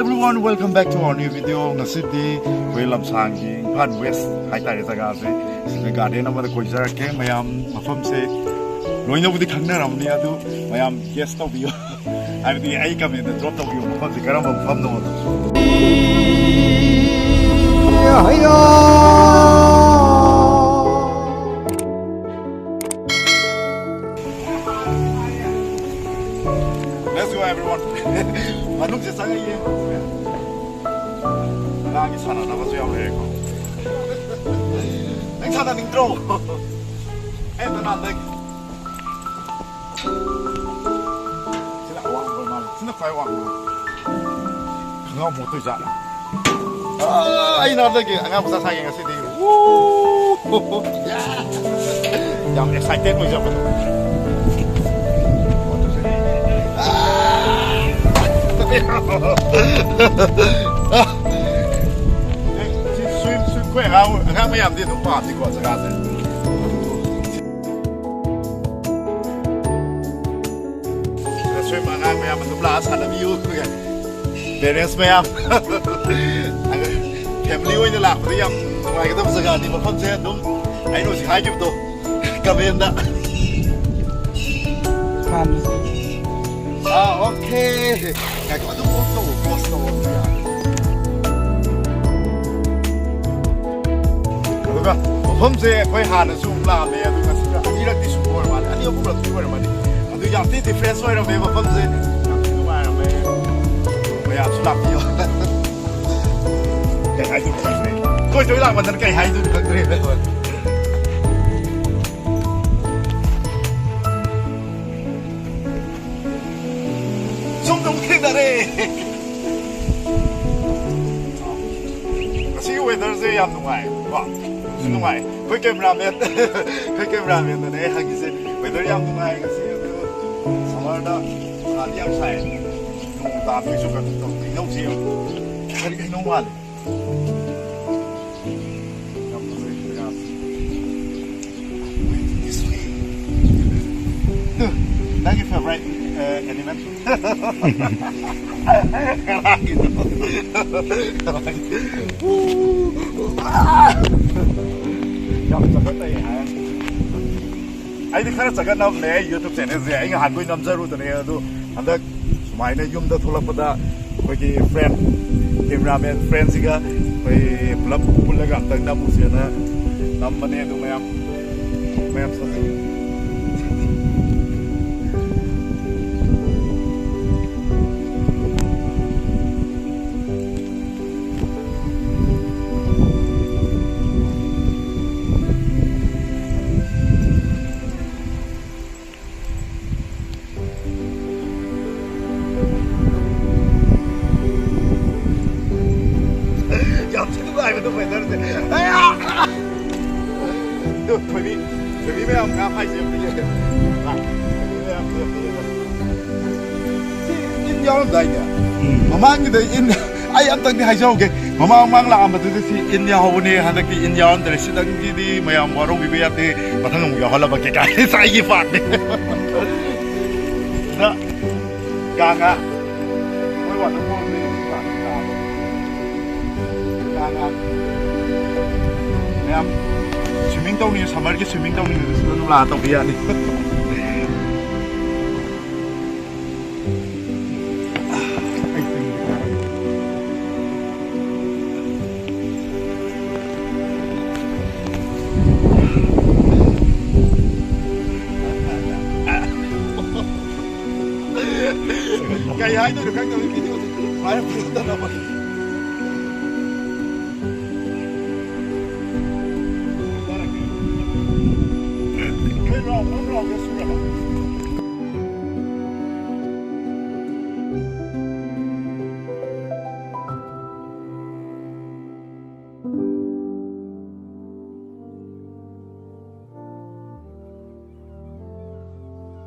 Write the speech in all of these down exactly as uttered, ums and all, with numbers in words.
Everyone, welcome back to our new video. ꯉꯁꯤꯗꯤ ꯑꯩꯈꯣꯏ ꯂꯝꯁꯥꯡꯒꯤ Imphal west ꯍꯥꯏꯇꯥꯔꯦ ꯖꯒꯥꯁꯦ, ꯁꯤꯗ ꯒꯥꯔꯗꯦꯟ ꯑꯃꯗ ꯀꯣꯏꯖꯔꯛꯀꯦ꯫ ꯃꯌꯥꯝ ꯃꯐꯝꯁꯦ ꯂꯣꯏꯅꯕꯨꯗꯤ ꯈꯪꯅꯔꯝꯅꯤ, ꯑꯗꯨ ꯃꯌꯥꯝ ꯒꯦꯁ ꯇꯧꯕꯤꯌꯨ꯫ ꯍꯥꯏꯕꯗꯤ ꯑꯩ ꯀꯃꯦꯟꯗ ꯗ꯭ꯔꯣꯞ ꯇꯧꯕꯤꯌꯨ, ꯃꯐꯝꯁꯦ ꯀꯔꯝꯕ ꯃꯐꯝꯅꯣ꯫ Let's go, everyone. ꯃꯅꯨꯡꯁꯦ ꯆꯪꯉ ꯌꯦꯡꯉꯣ꯫ ꯑꯉꯥꯡꯒꯤ ꯁꯥꯟꯅꯅꯕꯁꯨ ꯌꯥꯝ ꯂꯩꯔꯦꯀꯣ꯫ ꯅꯪ ꯁꯥꯟꯅꯅꯤꯡꯗ꯭ꯔꯣ? ꯑꯩ ꯅꯅꯥꯟꯗꯒꯤ ꯁꯤꯅ ꯑꯋꯥꯡꯕ ꯃꯥꯜꯂꯦ꯫ ꯁꯤꯅ ꯈ꯭ꯋꯥꯏ ꯋꯥꯡꯕ꯫ ꯈꯪꯉꯥꯎ ꯃꯣꯠꯇꯣꯏ ꯖꯥꯠꯂ? ꯑꯥ, ꯑꯩ ꯅꯍꯥꯟꯗꯒꯤ ꯑꯉꯥꯡ ꯃꯆꯥ ꯁꯥꯒꯦ ꯉꯁꯤꯗꯤ꯫ ꯋꯨ! ꯌꯥꯝ ꯑꯦꯛꯁꯥꯏꯇꯦꯠ ꯑꯣꯏꯖꯕꯗꯣ꯫ ꯁꯤ ꯁ꯭ꯋꯤꯝ, ꯁ꯭ꯋꯤꯝ, ꯑꯩꯈꯣꯏ ꯑꯉꯥꯡ, ꯑꯉꯥꯡ ꯃꯌꯥꯝꯗꯤ ꯑꯗꯨꯝ ꯄꯥꯝꯅꯤꯀꯣ ꯖꯒꯥꯁꯦ꯫ ꯁ꯭ꯋꯤꯝ ꯑꯉꯥꯡ ꯃꯌꯥꯝ ꯑꯗꯨꯝ ꯂꯥꯛꯑ ꯁꯥꯟꯅꯕꯤꯌꯨ꯫ ꯄꯦꯔꯦꯟꯁ ꯃꯌꯥꯝ, ꯐꯦꯃꯤꯂꯤ ꯑꯣꯏꯅ ꯂꯥꯛꯄꯗ ꯌꯥꯝ ꯅꯨꯡꯉꯥꯏꯒꯗꯕ ꯖꯒꯥꯅꯤ꯫ ꯃꯐꯝꯁꯦ ꯑꯗꯨꯝ ꯑꯩꯅ ꯍꯧꯖꯤꯛ ꯍꯥꯏꯈꯤꯕꯗꯣ ꯀꯃꯦꯟꯗ꯫ ꯃꯥꯅꯤ꯫ ꯑꯥ, ꯑꯣꯀꯦ꯫ ꯉꯥꯏꯈꯣ, ꯑꯗꯨꯝ ꯑꯣꯐ ꯇꯧꯑꯣ, ꯄꯣꯁ ꯇꯧꯑꯣ, ꯑꯗꯨ ꯌꯥꯔꯦ꯫ ꯑꯗꯨꯒ ꯃꯐꯝꯁꯦ ꯑꯩꯈꯣꯏ ꯍꯥꯟꯅꯁꯨ ꯑꯃꯨꯛ ꯂꯥꯛꯑꯝꯃꯦ, ꯑꯗꯨ ꯉꯁꯤꯒ ꯑꯅꯤꯔꯛꯇꯤ ꯁꯨꯕ ꯑꯣꯏꯔ ꯃꯥꯜꯂꯦ, ꯑꯅꯤ ꯑꯍꯨꯝꯂꯛꯇꯤ ꯑꯣꯏꯔꯝꯃꯅꯤ꯫ ꯑꯗꯨ ꯌꯥꯝ ꯊꯤ ꯗꯤꯐ꯭ꯔꯦꯟꯁ ꯑꯣꯏꯔꯝꯃꯦ ꯃꯐꯝꯁꯦ, ꯌꯥꯝ ꯊꯤ ꯅꯨꯡꯉꯥꯏꯔꯝꯃꯦ꯫ ꯃꯌꯥꯝꯁꯨ ꯂꯥꯛꯄꯤꯌꯣ꯫ ꯀꯩ ꯍꯥꯏꯗꯣꯏꯅꯣ ꯈꯪꯗ꯭ꯔꯦ꯫ ꯀꯣꯏ ꯀꯣꯏ ꯂꯥꯛꯃꯟꯗꯅ ꯀꯩ ꯍꯥꯏꯗꯣꯏꯅꯣ ꯈꯪꯗ꯭ꯔꯦ꯫ ꯁꯣꯝꯗ ꯑꯃꯨꯛ ꯊꯦꯡꯅꯔꯦ꯫ ꯉꯁꯤꯒꯤ ꯋꯦꯗꯔꯁꯦ ꯌꯥꯝ ꯅꯨꯡꯉꯥꯏ ꯀꯣ꯫ ꯁꯨ ꯅꯨꯡꯉꯥꯏ꯫ ꯑꯩꯈꯣꯏ ꯀꯦꯃꯦꯔꯥꯃꯦꯟ, ꯑꯩꯈꯣꯏ ꯀꯦꯃꯦꯔꯥꯃꯦꯟꯗꯅꯦ ꯑꯩ ꯍꯪꯉꯤꯁꯦ꯫ ꯋꯦꯗꯔ ꯌꯥꯝ ꯅꯨꯡꯉꯥꯏ ꯉꯁꯤ, ꯑꯗꯨ ꯁꯝꯃꯔꯗ ꯁꯥꯗꯤ ꯌꯥꯝ ꯁꯥꯏ꯫ ꯅꯣꯡ ꯇꯥꯕꯒꯤꯁꯨ ꯀꯩꯅꯣ ꯇꯧꯗꯦ꯫ ꯍꯩꯅꯧꯁꯤ ꯌꯦꯡꯉꯨ꯫ ꯀꯔꯤ ꯍꯩꯅꯧ ꯃꯥꯜꯂꯤ? ꯌꯥꯝ ꯐꯖꯩ, ꯌꯥꯝ꯫ ꯅꯪꯒꯤ Favorite, uh, animal? ꯌꯥꯝ ꯆꯒꯠꯅꯩ ꯍꯥꯏ꯫ ꯑꯩꯗꯤ ꯈꯔ ꯆꯒꯠꯅꯕꯅꯦ ꯑꯩ YouTube channelꯁꯦ꯫ ꯑꯩ ꯉꯍꯥꯟꯈꯣꯏ ꯅꯝꯖꯔꯨꯗꯅꯦ, ꯑꯗꯨ ꯍꯟꯗꯛ ꯁꯨꯃꯥꯏꯅ ꯌꯨꯝꯗ ꯊꯣꯛꯂꯛꯄꯗ ꯑꯩꯈꯣꯏꯒꯤ friend, cameraman friendꯁꯤꯒ ꯑꯩꯈꯣꯏ ꯄꯨꯂꯞ ꯄꯨꯜꯂꯒ ꯑꯝꯇꯪ ꯅꯝꯃꯨꯁꯦꯅ ꯅꯝꯕꯅꯦ꯫ ꯑꯗꯨ ꯃꯌꯥꯝ, ꯃꯌꯥꯝ ꯁꯣꯟꯖꯩ꯫ ꯌꯥꯝ ꯊꯤ ꯅꯨꯡꯉꯥꯏꯕꯗꯣ weatherꯁꯦ꯫ ꯑꯌꯥ! ꯑꯗꯨ ꯊꯣꯏꯕꯤ, ꯊꯣꯏꯕꯤ ꯃꯌꯥꯝ ꯉꯥ ꯐꯥꯏꯁꯦ ꯑꯝꯇ ꯌꯦꯡꯒꯦ꯫ ꯂꯥꯛ, ꯊꯣꯏꯕꯤ ꯃꯌꯥꯝꯁꯦ ꯑꯝꯇ ꯌꯦꯡꯒꯦ꯫ ꯁꯤ ꯏꯟ ꯌꯥꯎꯔꯝꯗꯥꯏꯅꯦ? ꯎꯝ꯫ ꯃꯃꯥꯡꯒꯤꯗ ꯏꯟ, ꯑꯩ ꯑꯝꯇꯪꯗꯤ ꯍꯥꯏꯖꯍꯧꯒꯦ꯫ ꯃꯃꯥꯡ, ꯃꯃꯥꯡ ꯂꯥꯛꯑꯝꯕꯗꯨꯗꯤ ꯁꯤ ꯏꯟ ꯌꯥꯎꯍꯧꯕꯅꯦ, ꯍꯟꯗꯛꯇꯤ ꯏꯟ ꯌꯥꯎꯔꯝꯗ꯭ꯔꯦ꯫ ꯁꯤꯗꯪꯒꯤꯗꯤ ꯃꯌꯥꯝ ꯋꯥꯔꯧꯕꯤꯕ ꯌꯥꯗꯦ꯫ ꯃꯊꯪ ꯑꯃꯨꯛ ꯌꯥꯎꯍꯜꯂꯝꯃꯒꯦ ꯀꯥꯏ꯫ ꯉꯁꯥꯏꯒꯤ ꯄꯥꯠꯅꯦ꯫ ꯁꯤꯗ ꯉꯥ ꯉꯥ꯫ ꯃꯣꯏ waterfallꯗꯤ ꯉꯥ ꯉꯥ꯫ ꯃꯌꯥꯝ swimming ꯇꯧꯅꯤꯡꯉꯦ, summerꯒꯤ swimming ꯇꯧꯅꯤꯡꯉꯦ, ꯁꯤꯗ ꯑꯗꯨꯝ ꯂꯥꯛꯑ ꯇꯧꯕ ꯌꯥꯅꯤ꯫ ꯀꯩ ꯍꯥꯏꯗꯣꯏꯅꯣ ꯈꯪꯗꯕ videoꯁꯦ ꯁꯨꯃꯥꯏꯅ ꯐꯖꯗꯅ꯫ ꯑꯩꯈꯣꯏ round, round, roundꯗ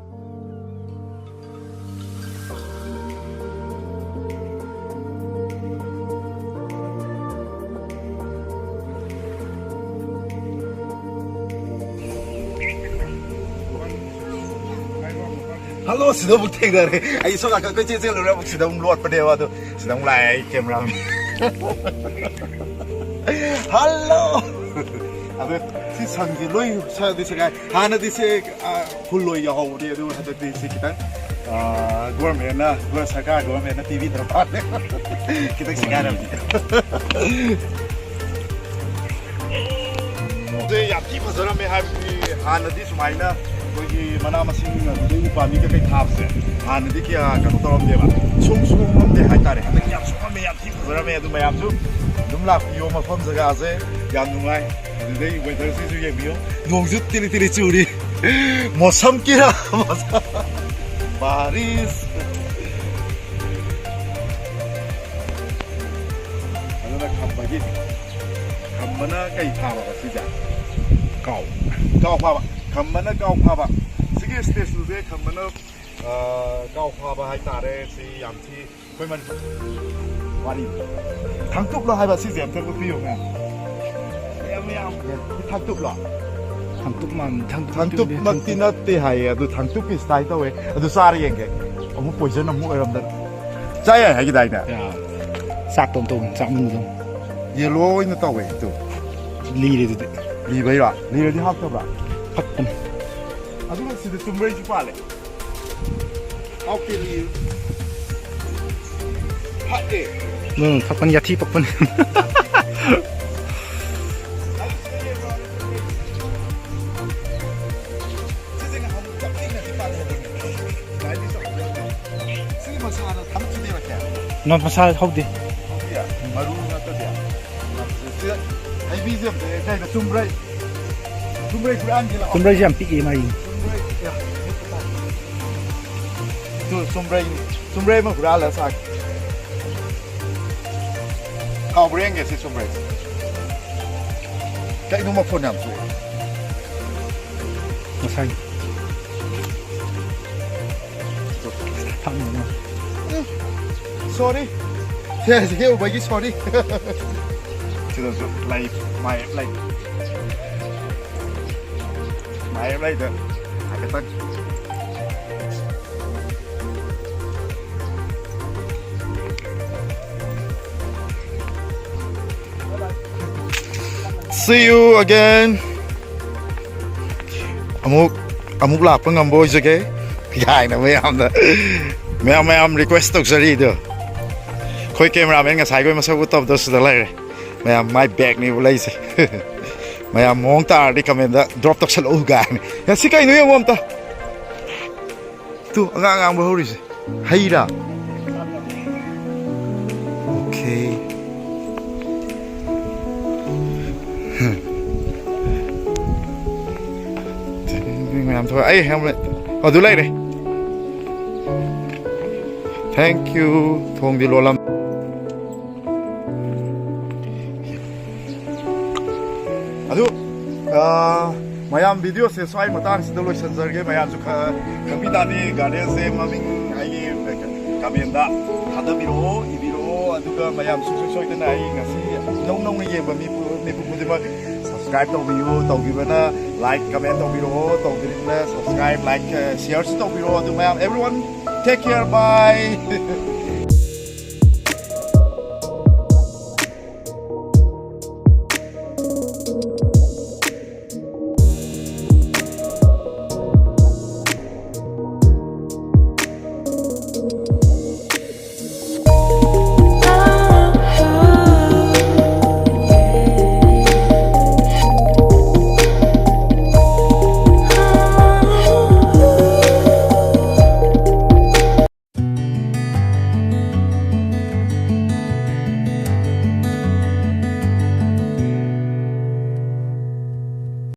ꯍꯜꯂꯣ, ꯁꯤꯗ ꯑꯃꯨꯛ ꯊꯦꯡꯅꯔꯦ꯫ ꯑꯩ ꯁꯣꯝ ꯅꯥꯀꯟ ꯀꯣꯏꯆꯦꯟ ꯆꯦꯜꯂꯨꯔꯦ, ꯑꯃꯨꯛ ꯁꯤꯗ ꯑꯃꯨꯛ ꯂꯣꯠꯄꯅꯦꯕ꯫ ꯑꯗꯣ ꯁꯤꯗ ꯑꯃꯨꯛ ꯂꯥꯛꯑꯦ ꯑꯩ ꯀꯦꯃꯦꯔꯥ꯫ ꯍꯜꯂꯣ꯫ ꯑꯗꯣ ꯁꯤ ꯁꯪꯁꯦ ꯂꯣꯏ ꯁꯪꯗꯤ ꯁꯉꯥꯏ꯫ ꯍꯥꯟꯅꯗꯤ ꯁꯦ, ꯑ, ꯈꯨꯜꯂꯣꯏ ꯌꯥꯎꯍꯧꯕꯅꯦ, ꯑꯗꯨ ꯍꯟꯗꯛꯇꯤ ꯁꯤ ꯈꯤꯇꯪ, ꯑ, ꯒꯣꯔꯃꯦꯟꯅ, ꯒꯣꯔ-, ꯁꯔꯀꯥꯔ ꯒꯣꯔꯃꯦꯟꯅ ꯄꯤꯕꯤꯗ꯭ꯔ ꯃꯥꯜꯂꯦ꯫ ꯈꯤꯇꯪ ꯁꯦꯒꯥꯏꯔꯝꯃꯦ꯫ ꯁꯦ ꯌꯥꯝ ꯊꯤ ꯐꯖꯔꯝꯃꯦ, ꯍꯥꯏꯕꯗꯤ ꯍꯥꯟꯅꯗꯤ ꯁꯨꯃꯥꯏꯅ ꯑꯩꯈꯣꯏꯒꯤ ꯃꯅꯥ ꯃꯁꯤꯡ ꯑꯗꯨꯗꯩ ꯎꯄꯥꯝꯕꯤ ꯀꯩꯀꯩ ꯊꯥꯕꯁꯦ ꯍꯥꯟꯅꯗꯤ ꯀꯌꯥ ꯀꯩꯅꯣ ꯇꯧꯔꯝꯗꯦꯕ, ꯁꯨꯝ ꯁꯣꯡꯉꯝꯗꯦ ꯍꯥꯏꯇꯥꯔꯦ꯫ ꯍꯟꯗꯛ ꯌꯥꯝ ꯁꯣꯡꯉꯝꯃꯦ, ꯌꯥꯝ ꯊꯤ ꯐꯖꯔꯝꯃꯦ꯫ ꯑꯗꯨ ꯃꯌꯥꯝꯁꯨ ꯑꯗꯨꯝ ꯂꯥꯛꯄꯤꯌꯣ, ꯃꯐꯝ ꯖꯒꯥꯁꯦ ꯌꯥꯝ ꯅꯨꯡꯉꯥꯏ꯫ ꯑꯗꯨꯗꯩ ꯋꯦꯗꯔꯁꯤꯁꯨ ꯌꯦꯡꯕꯤꯌꯨ, ꯅꯣꯡꯁꯨ ꯇꯤꯂꯤ ꯇꯤꯂꯤ ꯆꯨꯔꯤ꯫ ꯃꯣꯁꯝ ꯀꯤꯔꯥ ꯃꯣꯁꯝ꯫ ꯕꯥꯔꯤꯁ꯫ ꯑꯗꯨꯅ ꯈꯝꯕꯒꯤ, ꯈꯝꯕꯅ ꯀꯩ ꯐꯥꯕ ꯁꯤꯁꯦ? ꯀꯥꯎ꯫ ꯀꯥꯎ ꯐꯥꯕ꯫ ꯈꯝꯕꯅ ꯀꯥꯎ ꯐꯥꯕ꯫ ꯁꯤꯒꯤ ꯁ꯭ꯇꯦꯆꯨꯁꯦ ꯈꯝꯕꯅ, ꯑ, ꯀꯥꯎ ꯐꯥꯕ ꯍꯥꯏꯇꯥꯔꯦ꯫ ꯁꯤ ꯌꯥꯝ ꯊꯤ ꯑꯩꯈꯣꯏ ꯃꯅꯤꯄꯨꯔ ꯋꯥꯔꯤ꯫ ꯊꯥꯡꯇꯨꯞꯂꯣ ꯍꯥꯏꯕ ꯁꯤꯁꯦ? ꯑꯝꯇ ꯎꯠꯄꯤꯌꯨ ꯃꯌꯥꯝ꯫ ꯃꯌꯥꯝ, ꯃꯌꯥꯝ꯫ ꯁꯤ ꯊꯥꯡꯇꯨꯞꯂꯣ? ꯊꯥꯡꯇꯨꯞ ꯃꯥꯟ-, ꯊꯥꯡꯇꯨꯞ ꯊꯥꯡꯇꯨꯞꯃꯛꯇꯤ ꯅꯠꯇꯦ ꯍꯥꯏꯌꯦ, ꯑꯗꯨ ꯊꯥꯡꯇꯨꯞꯀꯤ style ꯇꯧꯋꯦ꯫ ꯑꯗꯨ ꯆꯥꯔ ꯌꯦꯡꯒꯦ꯫ ꯑꯃꯨꯛ poison ꯑꯃꯨꯛ ꯑꯣꯏꯔꯝꯗꯅ꯫ ꯆꯥ ꯌꯥꯏ ꯍꯥꯏꯈꯤꯗꯥꯏꯅꯦ? ꯌꯥ꯫ ꯆꯥꯛ ꯇꯧ ꯇꯧ, ꯆꯥꯛ ꯃꯨꯟꯕꯗꯧ꯫ Yellow ꯑꯣꯏꯅ ꯇꯧꯋꯦ ꯑꯗꯨ꯫ ꯂꯤꯔꯦ ꯑꯗꯨꯗꯤ꯫ ꯂꯤꯕꯩꯔꯣ? ꯂꯤꯔꯗꯤ ꯍꯥꯎꯇꯕ꯭ꯔꯥ? ꯐꯛꯄꯅꯤ꯫ ꯑꯗꯨꯒ ꯁꯤꯗ ꯆꯨꯝꯕ꯭ꯔꯩꯁꯨ ꯄꯥꯜꯂꯦ꯫ ꯍꯥꯎꯇꯦ ꯂꯤꯔ꯫ ꯐꯛꯑꯦ꯫ ꯎꯝ, ꯐꯛꯄꯅꯤ, ꯌꯥꯊꯤ ꯄꯛꯄꯅꯤ꯫ ꯁꯤꯗꯤ ꯃꯁꯥꯅ ꯊꯝꯈꯤꯗꯦꯕ ꯀꯌꯥ꯫ ꯅꯣꯠ ꯃꯁꯥ ꯍꯧꯗꯦ꯫ ꯍꯧꯗꯤꯌꯦ? ꯃꯔꯨ ꯅꯠꯇꯗꯤ꯫ ꯁꯤꯗ ꯍꯩꯕꯤꯁꯦ ꯑꯝꯇ ꯀꯩꯅꯣ ꯆꯨꯝꯕ꯭ꯔꯩ꯫ ꯆꯨꯝꯕ꯭ꯔꯩ ꯍꯨꯔꯥꯟꯒꯦ ꯂꯥꯛꯑꯣ꯫ ꯆꯨꯝꯕ꯭ꯔꯩꯁꯦ ꯌꯥꯝ ꯄꯤꯛꯑꯦ ꯃꯥꯒꯤ꯫ ꯆꯨꯝꯕ꯭ꯔꯩ, ꯌꯥ, ꯇꯨ ꯆꯨꯝꯕ꯭ꯔꯩꯅꯤ꯫ ꯆꯨꯝꯕ꯭ꯔꯩ ꯑꯃ ꯍꯨꯔꯥꯜꯂꯒ ꯆꯥꯒꯦ꯫ ꯍꯥꯎꯕ꯭ꯔꯥ ꯌꯦꯡꯒꯦ ꯁꯤ ꯆꯨꯝꯕ꯭ꯔꯩꯁꯦ꯫ ꯀꯩꯅꯣ ꯃꯈꯣꯟ ꯌꯥꯝ ꯊꯣꯛꯑꯦ꯫ ꯉꯁꯥꯏ꯫ ꯊꯝꯃꯤꯅꯦ꯫ ꯎꯝ, sorry꯫ ꯁꯦ, ꯁꯤ ꯍꯦꯛ ꯎꯕꯒꯤ sorry꯫ ꯁꯤꯗꯁꯨ ꯂꯩ, ꯃꯥꯌꯦꯞ ꯂꯩ꯫ ꯃꯥꯌꯦꯞ ꯂꯩꯗ ꯍꯥꯏꯐꯦꯠꯇꯪ꯫ See you again. ꯑꯃꯨꯛ ꯑꯃꯨꯛ ꯂꯥꯛꯄ ꯉꯝꯕ ꯑꯣꯏꯖꯒꯦ ꯀꯥꯏꯅ ꯃꯌꯥꯝꯅ, ꯃꯌꯥꯝ ꯃꯌꯥꯝ request ꯇꯧꯖꯔꯤꯗꯣ꯫ ꯑꯩꯈꯣꯏ cameraman ꯉꯁꯥꯏꯈꯣꯏ ꯃꯁꯛ ꯎꯠꯇꯕꯗꯣ ꯁꯤꯗ ꯂꯩꯔꯦ꯫ ꯃꯌꯥꯝ ꯃꯥꯏ bagꯅꯦꯕ ꯂꯩꯁꯦ꯫ ꯃꯌꯥꯝ ꯃꯑꯣꯡ ꯇꯥꯔꯗꯤ commentꯇ drop ꯇꯧꯁꯜꯂꯛꯎ ꯀꯥꯏꯅ꯫ ꯌꯥ, ꯁꯤ ꯀꯩꯅꯣ ꯌꯦꯡꯉꯣ ꯑꯝꯇ꯫ ꯇꯨ ꯑꯉꯥꯡ ꯑꯉꯥꯡꯕ ꯍꯧꯔꯤꯁꯦ꯫ ꯍꯩꯔꯥ? Okay꯫ ꯃꯌꯥꯝ ꯊꯣꯛꯑꯦ꯫ ꯑꯩ helmet ꯑꯗꯨ ꯂꯩꯔꯦ꯫ Thank you꯫ ꯊꯣꯡꯗꯤ ꯂꯣꯜꯂꯝ꯫ ꯑꯗꯨ, ꯑꯥ, ꯃꯌꯥꯝ videoꯁꯦ ꯁ꯭ꯋꯥꯏ ꯃꯇꯥꯡꯁꯤꯗ ꯂꯣꯏꯁꯤꯟꯖꯔꯒꯦ꯫ ꯃꯌꯥꯝꯁꯨ ꯈ-, ꯈꯪꯕꯤ ꯇꯥꯔꯗꯤ gardenꯁꯦ ꯃꯃꯤꯡ ꯑꯩꯒꯤ commentꯇ ꯊꯥꯗꯕꯤꯔꯛꯑꯣ, ꯏꯕꯤꯔꯛꯑꯣ꯫ ꯑꯗꯨꯒ ꯃꯌꯥꯝ ꯁꯨꯡꯁꯣꯏ ꯁꯣꯏꯗꯅ ꯑꯩ ꯉꯁꯤ ꯅꯧ ꯅꯧꯅ ꯌꯦꯡꯕ ꯃꯤꯄꯨ-, ꯃꯤꯄꯨꯝ ꯈꯨꯗꯤꯡꯃꯛ subscribe ꯇꯧꯕꯤꯌꯨ꯫ ꯇꯧꯕꯤꯕꯅ like, comment ꯇꯧꯕꯤꯔꯛꯑꯣ꯫ ꯇꯧꯕꯤꯔꯤꯕꯅ subscribe, like, ꯑ, shareꯁꯨ ꯇꯧꯕꯤꯔꯛꯑꯣ꯫ ꯑꯗꯨ ꯃꯌꯥꯝ, everyone, take care, bye꯫